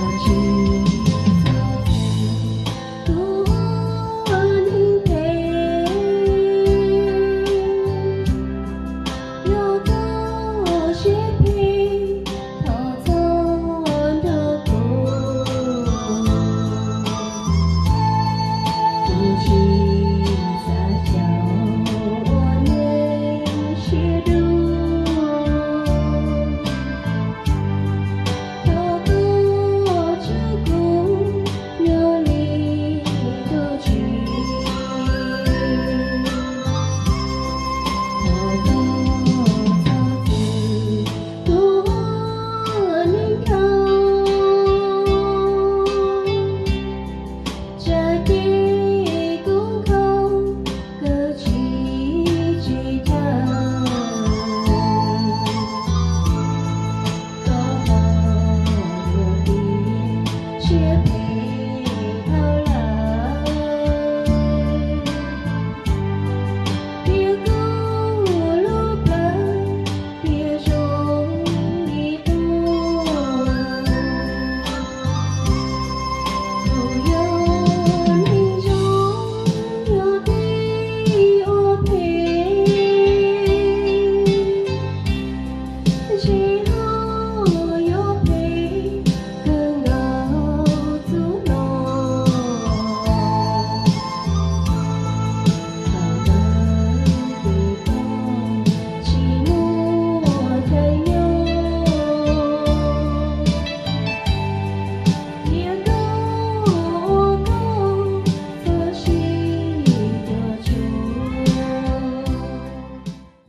Tsis txhob txwv tus uas neeg phem, yog koj siab phem thov txhob nrog kuv. Kuv tsis xav xyaum ua neeg siab dub. Thov koj tswj kuv nyuaj li tus tsis. Thov koj txhob txwv tus uas neeg khaus, tsam ces kuv khaus kawg tsis tsim chaw. Koj pom luag tias siab phem